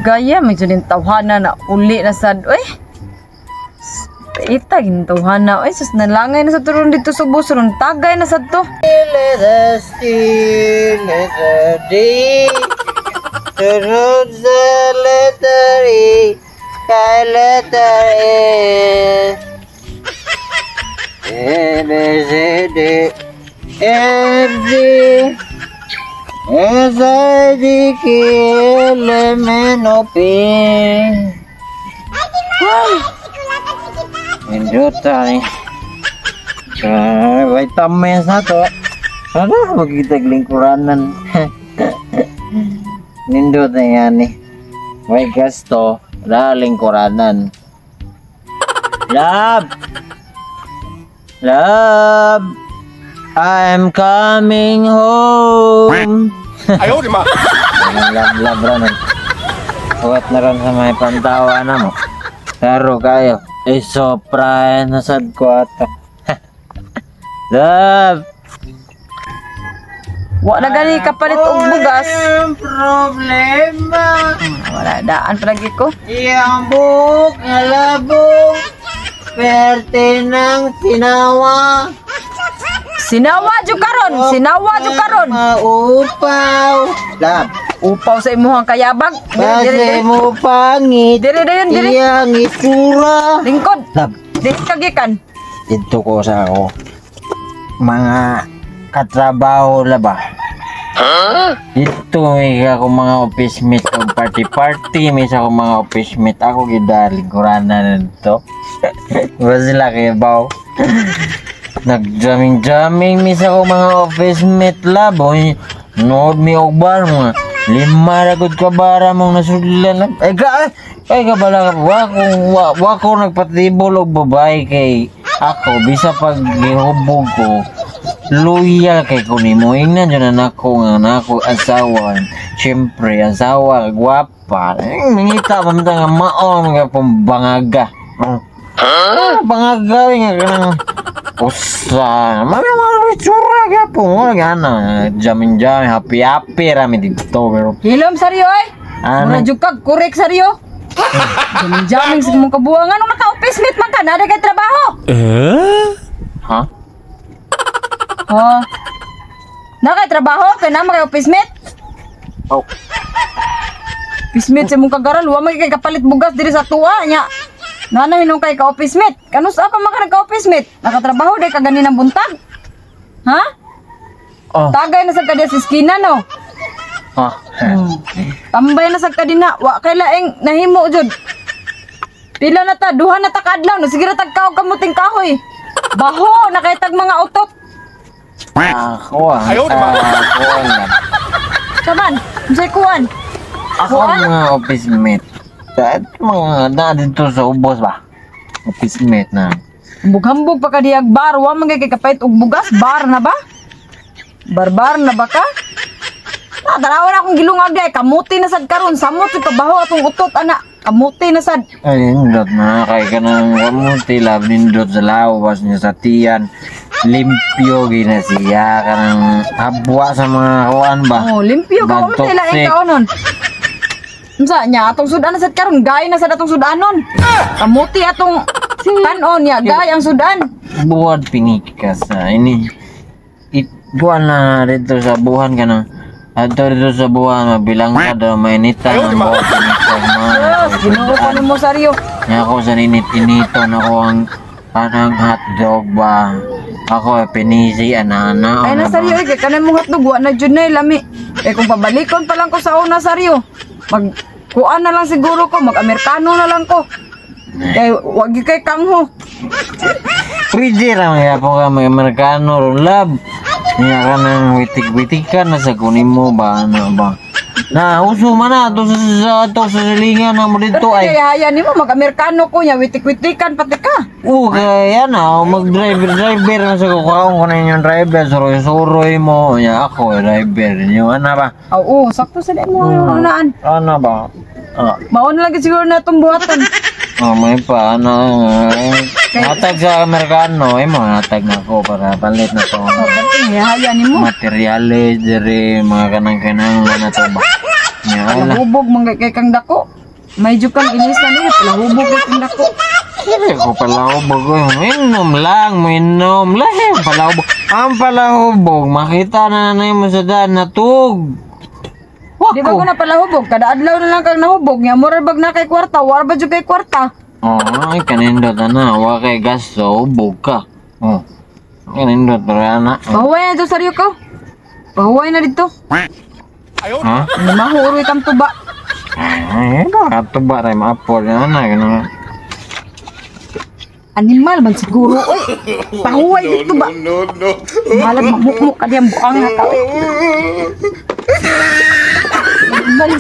Gaya, medyo din tawhana na uli na sad. Uy! Ita, gintawhana. Uy, sus, nalangay na sa turon dito sa bus. Ron, tagay na sad to. Letter C, letter D. Sunod sa letter E, kay letter S. A, B, C, D, F, G, S, I, D, K, L, M, N, O, P. Ay! Nindot ni. Vitamins na to. Ano, magkitag lingkuranan. Nindot na yan eh. May gasto, wala lingkuranan. Love! Love! I'm coming home! 哎呦我的妈！ Love, love ron. Huwat na ron sa may pantawa na mo. Pero kayo, eh sopra na sad ko ato. Love! Wa na gani kapalit og bugas. Ang problema. Wala, daan palagi ko. Iyang buhok nga labong. Perte ng sinawa. Sinawa jud karon, sinawa jud karon. Maupaw. Love. Upaw sa imuhang kayabag. Dire, dire, Kasi dire. mo pangit. Dire dayon, dire. Iyang itsura. Lingkod. Love. Dire kagikan. Dito ko sa ako. Mga katrabaho la ba? Dito may ako mga office mate o party party, may sa akong mga office mate ako gidaling kurana nito. Ba sila kay baw? Nag-jamming jamming mi sa akong mga office mate la boy. Nood mi og bar mga lima ra gud ka bara mong nasudlan lang. Ay ka ay, ay ka bala ka wa ko wa ko nagpatibol og babae kay ako bisa pag gihubog ko loyal kay ko nimo. Ingnan jud na nako nga nako asawa, syempre asawa gwapa, eh, mangita pa man ta nga mao nga pambangaga. Ah, bangaga nga kanang usa mami mga itsura gyapon wala gana jamming jamming, happy happy rami dito pero Hilom saryo ay. Ano? Mura jud kag korek saryo. Jamming sa imong kabuangan nung naka-office mate man ka, naa kay trabaho. Ha? Ha? Na kay trabaho kay na kay office mate? Oh. Office mate sa imong kagaral, wa man kay kapalit bugas diri sa tuwa nya. Nana hinong kay ka office mate. Kanus pa man ka nagka-office mate? Nakatrabaho day ka ganinang buntag. Ha? Oh. Tagay na sa kadya sa iskina no. Ha. Tambay na sa kadina, wa kay laing nahimo jud. Pila na ta, duha na ta kaadlaw, no sige ra tag kaog kamuting kahoy. Baho na kay tag mga utot. Ako ah. Ayaw, di ba? Ako lang. Saman, unsay kuan? Ako ang mga office mate. At mga na dito sa ubos ba? Office mate na. Hambog-hambog pa ka diyag bar, wa man kay kapait og bugas, bar na ba? Barbar na ba ka? Ah, tanawa na akong gilungag day, kamuti na sad karon, samot jud kabaho atong utot ana. Kamuti na sad. Ay, nindot na. Kay ka ng kamuti, love nindot sa lawas niya sa tiyan. Limpyo gina siya. Kanang habwa sa mga kuan ba? Oh, limpyo ka Bad wa man tay laing toxic. kaonon. Unsa nya atong sudan na sad karon, gay na sad atong sudanon. Kamuti atong kanon nya, gay ang sudan. Buwan pinikas na. Ini, it, buwan na dito sa buhan ka na. Ato dito sa buhan, mabilang ka daw, mainitan ang buwan pinikas mga. Yes, Ginoo ko nimo saryo. Nga ako sa ninit-initon ako ang kanang hotdog ba. Ako pinisi ana-ana. Ay na saryo eh, kay kanay mong hotdog wa na jud na eh, lami. Eh kung pabalikon pa lang ko sa una saryo, mag kuan na lang siguro ko, mag Amerikano na lang ko. Kay wag gyud kay kangho. Pwede ra mga po ka mga Amerikano ron love. Nga ka nang witik-witik ka na sa kunin mo ba ano ba. Na uso man na to sa silingan na mo dito Pero ay. kaya haya nimo mag Amerikano ko nya witik-witikan pati ka. Oo, kaya na, mag-driver, driver na sa kukaon ko na inyong driver, suroy-suroy mo, ya ako, driver niyo, ano ba? Oo, sakto sa mo unaan. Ano ba? Ah, Mao na lang gid siguro na itong buhaton. Oh, may pa, ano, eh, hatag sa Amerikano, eh, mga hatag na ako para palit na to. Oh, pati haya nimo. Materyales, dire, mga kanang-kanang, na to ba? Nya wala. Palahubog man kay kang dako. Medyo kang inisan niya, palahubog kay kang dako. Hindi ko palahubog ko. Minom lang, minom lang. Palahubog. Ang palahubog, makita na nanay mo sa daan na tug. Di ba Wako. ko na palahubog? Kada adlaw na lang kang nahubog. Nga mura bag na kay kwarta, war ba jud kay kwarta? Oh, ay kanindot na. Wa kay gasto, hubog ka. Oh. Kanindot ra na. Pahuway na to saryo ko. Pahuway na dito. Ha? Mahuroy kang tuba. Ay, kato ba rin maapol na na ganun. Animal man siguro oy. Pahuway dito ba? No, no. Malag mamukmuk ka diyang buang na ka. Oy. Animal.